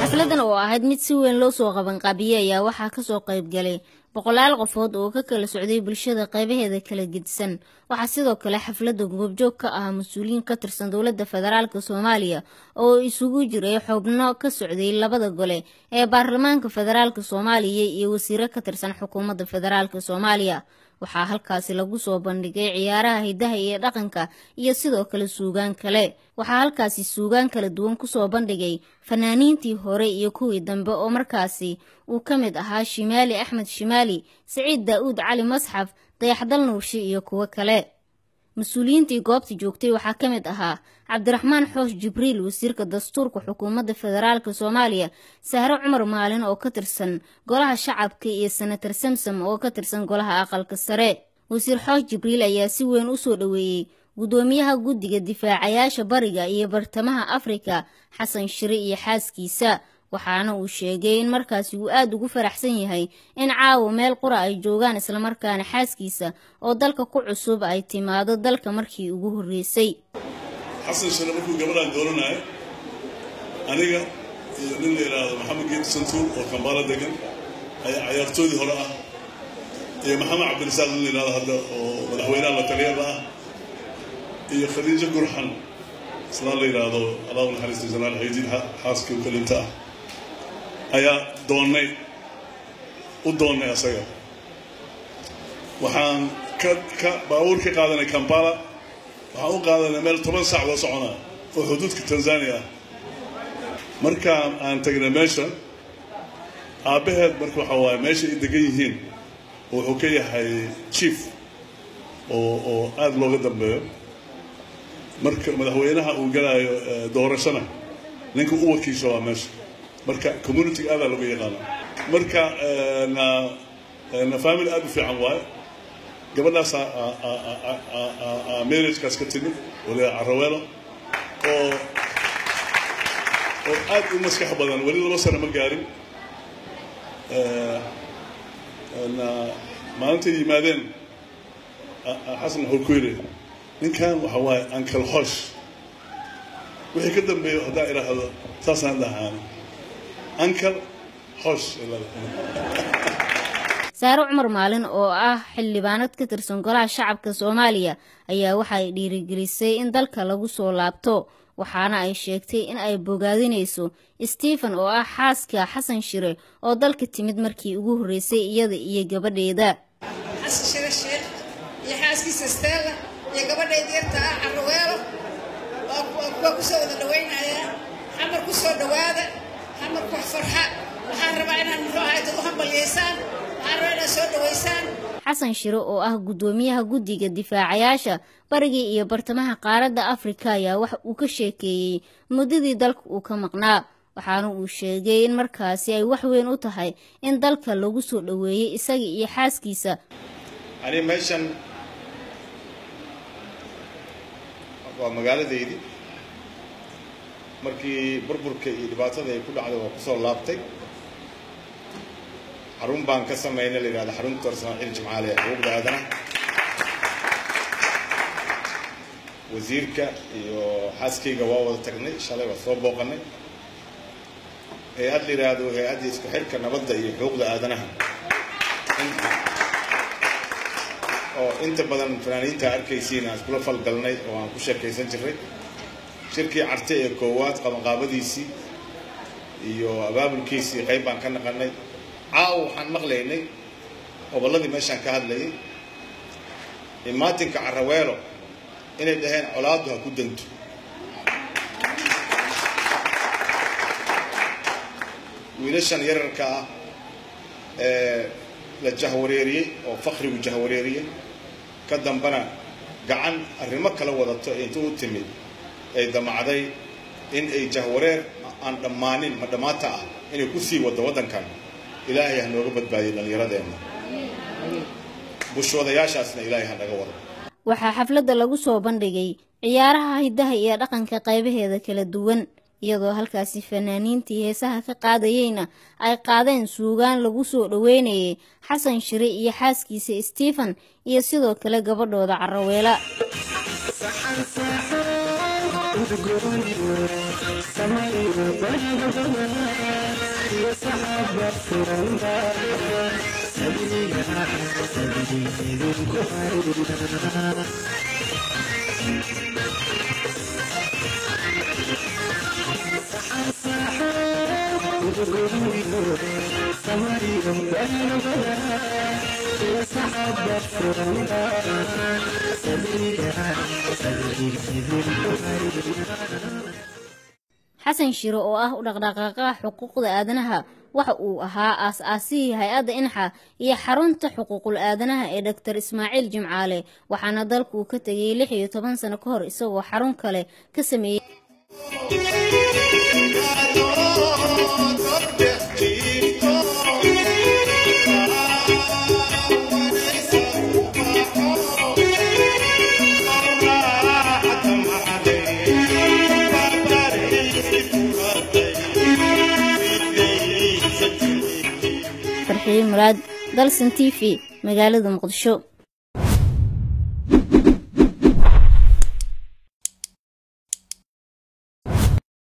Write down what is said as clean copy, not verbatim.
Xafladan oo ahayd mid si weyn loo soo qabanqaabiyey ayaa waxaa kasoo qayb galay boqolaal qofood oo ka kala socday bulshada qaybaheeda kala gedisan. Waxaa sidoo kale xafladda goobjoog ka ah mas-uuliyiin ka tirsan dowladda federaalka Soomaaliya oo isugu jiray xubno ka socday labada gole ee baarlamaanka federaalka Soomaaliya iyo wasiiro ka tirsan xukuumadda federaalka Soomaaliya. Waxaa halkaasi lagu soo bandhigay ciyaaraha hidaha iyo dhaqanka iyo sidoo kale suugaan kale. Waxaa halkaasi suugaan kala duwan kusoo bandhigay fanaaniintii hore iyo kuwii dambe oo markaasi uu ka mid ahaa Shimaali Axmed Shimaali, Siciid Daa'uud Cali Masxaf, Dayaxdal Nuurshe iyo kuwo kale. Mas-uuliyiintii goobta joogtay waxaa ka mid ahaa Cabdiraxmaan Xoosh Jibriil, wasiirka dastuurka xukuumadda federaalka Soomaaliya, Sahre Cumar Maalin oo ka tirsan golaha shacabka iyo senatar Samsam oo ka tirsan golaha aqalka sare. Wasiir Xoosh Jibriil ayaa si weyn u soo dhoweeyey gudoomiyaha guddiga difaacayaasha bariga iyo bartamaha Afrika Xasan Shire iyo xaaskiisa, waxaana uu sheegay in markaasi uu aada ugu faraxsan yahay in caawa meel qura ay joogaan, islamarkaana xaaskiisa oo dalka ku cusub ay timaado dalka markii ugu horreysay. Xasan Shire markuu gabadhaan dooranayo, aniga iyo nin la yidhaahdo Maxamed Geedi Santuur oo Kambaala degan ayaa cayaartoodii hore ah, iyo Maxamed Cabdirasaaq nin la yidhahdo hadda oo madaxweynaha la taliyaba ah, iyo Khadiijo Gurxan islaan la yidhaahdo, Allah u naxariista, Janaal Xaydiin xaaskii u kalinta ah, ayaa doonnay u doonnay asaga. Waxaan ka baabuur ka qaadanay Kampala, waxaan u qaadanay meel 10 saac loo soconaa oo xuduudka Tanzania ah. Markaan aan tagnay meesha aabbaheed, marka waxa waaye meesha ay degan yihiin oo wuxuu ka yahay chief oo aada looga dambeeyo. Marka madaxweynaha uu galaayo doorashona, ninka u wakiisho waa meesha. Marka community-ga aadaa looga yaqaana. Marka na family aada u fiican waaye. Gabadhaas marriagekaas ka timid waliba Caraweelo oo aad u maskax badan, weli 2 sano ma gaarin. Maalintay yimaadeen Xasan wuxuu ku yidhi, "Ninkan waxa waaye Uncle Hosh." Wixii ka dambeeyo haddaa idhaahdo saasaan dhahaan Uncle Hosh. Saare Cumar Maalin oo ah xildhibaanad ka tirsan golaha shacabka Soomaaliya ayaa waxa ay dhiirigelisay in dalka lagu soo laabto, waxaana ay sheegtay in ay bogaadinayso Stephen oo ah xaaska Xasan Shire oo dalka timid markii ugu horreysay, iyada iyo gabadheeda. Xasan Shire Sheekh iyo xaaskiisa Stella iyo gabadhayda yarta ah Caraweelo waa ku soo wada dhawaynayaa. Xamar ku soo dhawaada, Xamar ku farxa. Waxaan rabaa inaan muxuu ahay dad u hambalyeysaan, waxaan rabaa inaad soo dhawaysaan. Xasan Shire oo ah guddoomiyaha guddiga difaacayaasha bariga iyo bartamaha qaaradda Afrika ayaa wax uu ka sheekeeyey muddadii dalka uu ka maqnaa, waxaana uu sheegay in markaasi ay wax weyn u tahay in dalka lagu soo dhoweeyey isaga iyo xaaskiisa. Ani meeshan waa magaaladeydii. Markii burburka iyo dhibaatada ay ku dhacday waa kusoo laabtay. Xarun baan ka samaynay la yidhahda xarunta Ismaaciil Jimcaale ee xuquuqda aadanaha. Wasiirka iyo xaaskayga waa wada tagnay shalay, waa soo booqanay. Hay-ad la yidhaahdo hay-adda isku xirka nabadda iyo xuquuqda aadanaha oo inta badan fanaaniinta arkaysiin aan iskula falgalnay oo aan ku sheekaysan jiray. Shirkii Carte ee koowaad qabanqaabadiisii iyo abaabulkiisii qayb baan ka naqanay. Caawa waxaan maqlaynay gobolladii meeshaan ka hadlayay imaatinka Caraweelo inay dhaheen colaaddu ha ku danto. Wiilashan yararka ah ee la jahwareeriyey oo fakrigu jahwareeriyey, ka dambana gacan arrimo kala wadato inta u timid ay damacday in ay jahwareer aan dhammaanin ma dhammaata ah inay ku sii waddo waddankan, Ilaahay ha nooga badbaadiyay dhallinyaradeenna. Bushwadayaashaasna Ilaahay ha naga wado. Waxaa xafladda lagu soo bandhigay ciyaaraha hidaha iyo dhaqanka qaybaheeda kala duwan. iyadoo halkaasi fanaaniintii heesaha ka qaadayeyna ay qaadeen suugaan lagu soo dhoweynayay Xasan Shire iyo xaaskiisa Stephen iyo sidoo kale gabadhooda Caraweela. Xasan Shire oo ah u dhaqdhaqaaqaha xuquuqda aadanaha waxa uu ahaa aas-aasihii hay-adda Inxa iyo xarunta xuquuqul aadanaha ee Dr Ismaaciil Jimcaale, waxaana dalku uu ka tegay 16 sano ka hor isagoo xarun kale ka sameeyey. Farxiye Muraad, Dalsan TV, magaalada Muqdisho.